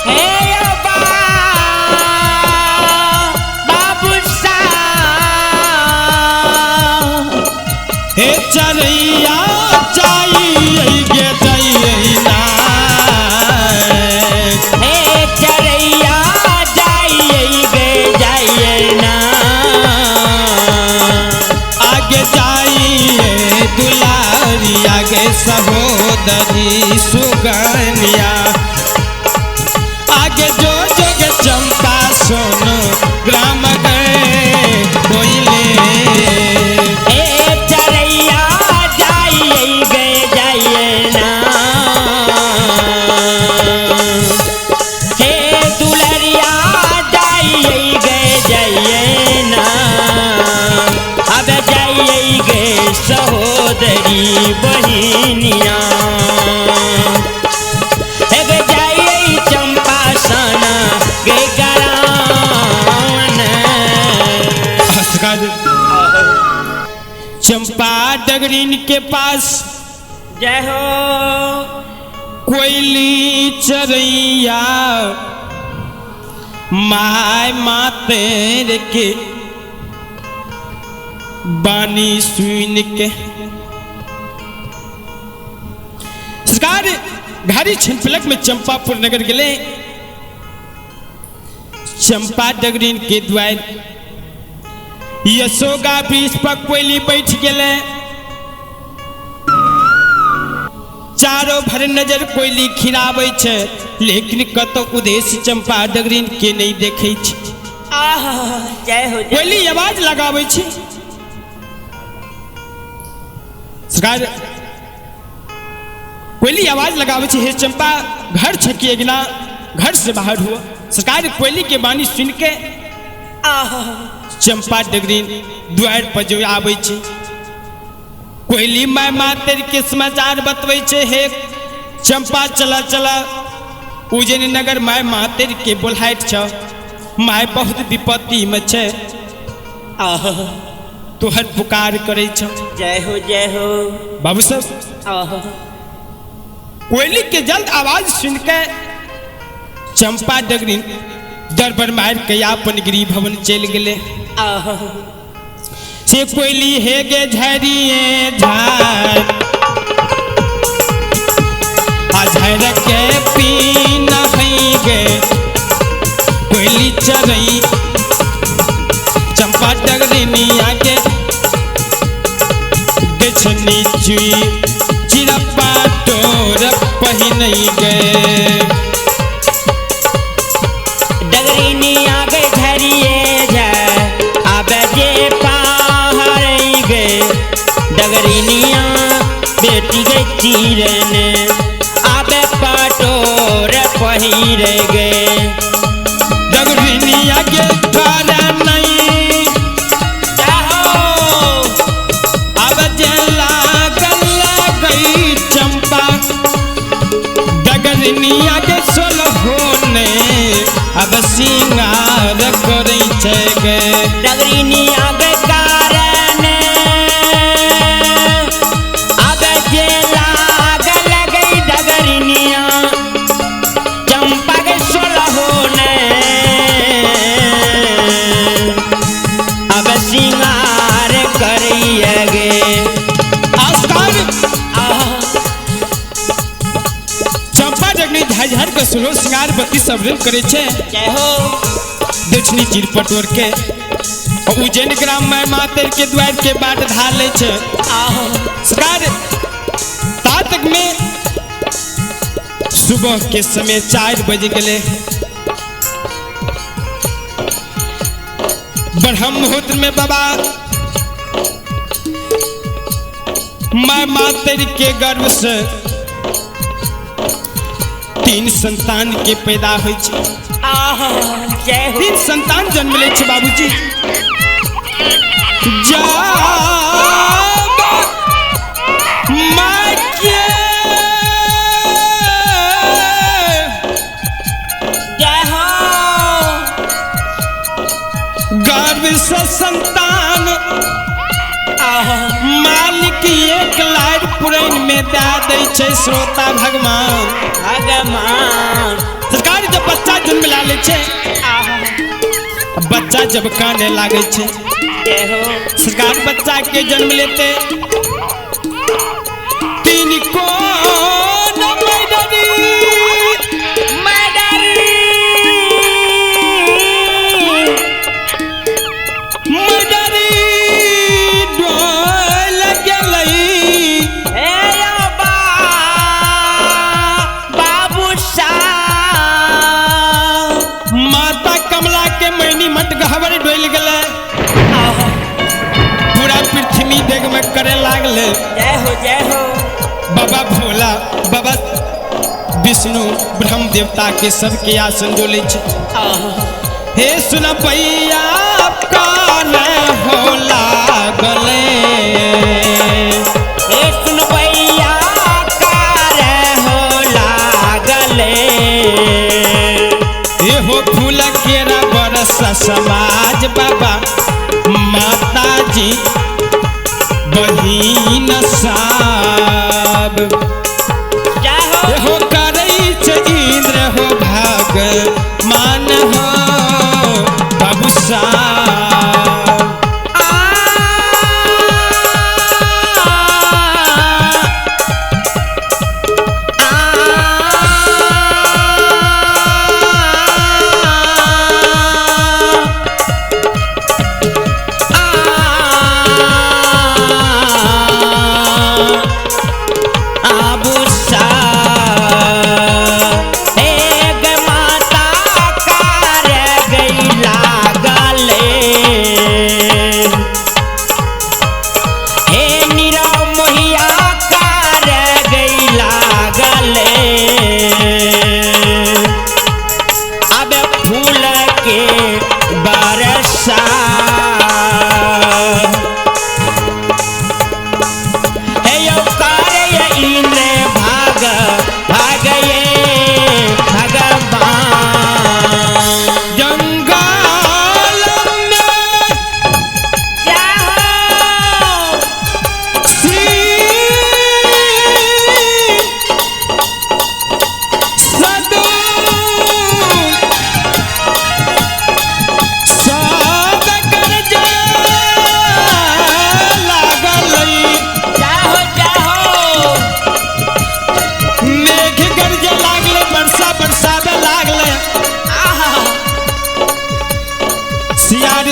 हे बाबू साहब हे चरैया चाहिए गे चाहिए ना। हे चरैया जाइए गे जाइए ना। आगे जाइए दुलारी आगे सहोदरी सुगनिया आगे जो जोग चंपा सोनो ग्राम गए कोयले। हे चरैया जाइए गे जाइए ना। हे दुलरिया जाइए गे जाइए ना। अब जाइए गे सहोदरी बहिनिया। हे गे जाइए चंपा सना गे गरावन। चंपा डगरीन के पास जय हो। कोयली चरैया my मातेर के बानी सुन के सरकार घारी छिनपलक में चंपापुर नगर गेले। चंपा डगरीन के द्वार यशोगा बीच पर कोयली बैठ गेले। चारों भर नजर कोयली खिराबै छै लेकिन कतौ उद्देश्य चंपा डगरीन के नहीं देखै छै। आहा जय हो जय। कोयली आवाज लगाबै छै। सरकार कोयली आवाज लगाबै छै हे चंपा घर छकी अगिला घर से बाहर हुआ। सरकार कोयली के बानी सुन के आहा चंपा डगरीन द्वार पर जो आबै छै। कोयली my मातर के समाचार बतबै छै हे चंपा चला चला उज्जैन नगर my मातर के बोलाइत छ my बहुत विपत्ति में छै आहा तोहर पुकार करै छ। जय हो जय हो बाबू साहब आहा कोयली के जल्द आवाज सुन के चंपा डगरीन दरबर मार के अपन गृह भवन चलि गेले। आहा से कोयली हे गे झरिए झार आ झर के पीन है गे कोयली चरई चंपा डगरिनिया के गछनी चुई चिरपा तोर पहिन गे। डगरिनी आगे झरिए झर अब जे पहाड़ गे डगरिनिया बेटी गे चीरन अब पटोर पहिर गे। डगरिनिया के घर नहीं जाहो अब जे डगरनिया के सोलहोने अब सिंगार करै छै गे। डगरिनिया के कारण अब जे लागल गई डगरिनिया चंपा के सोलहोने अब सिंगार करिए गे। आस्कार आह चंपा जगनी झाझर के सुनो सिंगार बत्ती सब रंग करे छे। जय हो। दक्षिणी चीर पटोर के और उज्जैन ग्राम में मातर के द्वार के बाट धार ले छे। आह सरकार तातक में सुबह के समय 4 बज गए। ब्रह्म मुहूर्त में बाबा मैं मातर के गर्भ से 3 संतान के पैदा होइ छे। आह जय हो। 3 संतान जन्म ले छे बाबूजी। जा माँ के जय हो। गर्भ से संतान आह मालिक एक लाख पुरैन में दे दै छै श्रोता भगवान। भगवान सरकार जब बच्चा जन्म ला ले छै, आह बच्चा जब काने लागे छै, जय हो। सरकार बच्चा के जन्म लेते 3 को मडरी डोल गेलै। हे यो बाबू साहब माता कमला के मैनी मट गहबर डोल गेलै। आह पूरा पृथ्वी देख में करे लागले। जय हो जय हो। बाबा भोला बाबा विष्णु ब्रह्म देवता के सबके आसन डोले छे। आह हे सुन भैया कान हो लागले। हे सुन भैया कार हो लागले। एहो फूल केरा बरस समाज बाबा माता जी बहिन साब। जय हो। एहो करै छै इंद्र हो भगवान हो बाबू साहब। आ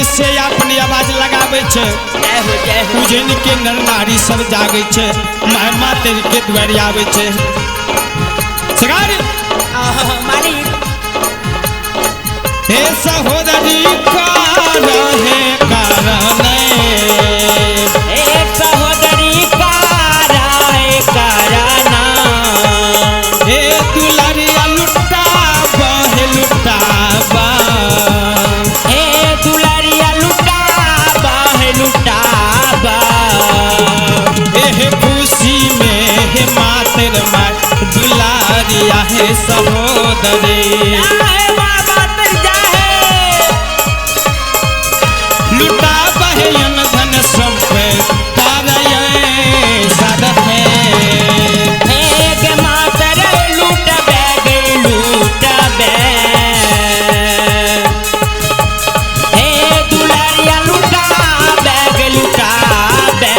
से अपनी आवाज लगावे छे। जय हो जय हो। उज्जैन के नर नारी सब जागे छे, my माते के द्वार आवे छे। सरकार मालिक हे सहोदरी रहे कारण, हे सहोदरी काराए कराना, हे दुलारिया लुटाबा, हे लुटाबा, हे दुलारिया लुटाबा, हे लुटाबा, हे खुशी में हे मातर मार दुलारिया हे सहोदरे। लुटा बहन धन संपत तारय सद है। एक मातर लूट गे लूट बे, हे दुलारिया लूटा बैग लूटा बे।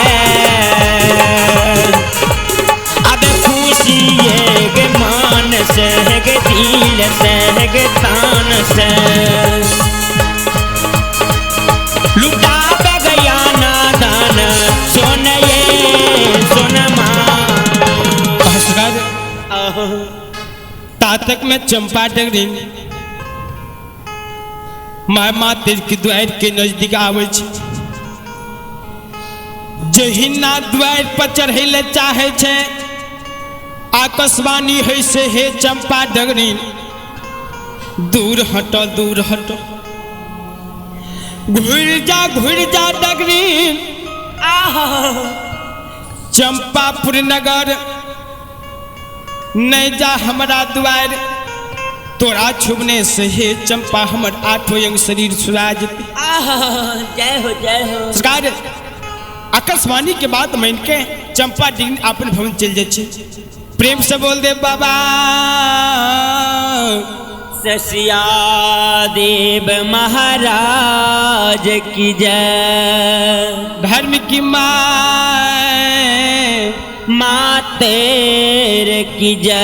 अब खुशी गे मान से गे दिल से गे तान से लुटा गया ना दान सोन ये सोनमा। तातक में चंपा डगरी my माते के द्वार के नजदीक आवे छै। जहिना द्वार पर चढ़ै ले चाहे छै, आकाशवाणी है से हे चंपा डगरी दूर हटो दूर हटो, घुर जा डगरी। चंपापुर नगर नहीं जा हमरा द्वार, तोरा छुबने से हे चंपा हमर आठों अंग शरीर छुड़ा जेतै। जय हो जय हो। सरकार आकाशवाणी के बाद मान के चंपा डिग्री अपन भवन चल जाए छै। प्रेम से बोल दे बाबा ससिया देव महाराज की जय। धर्म की माँ मातेर की जय।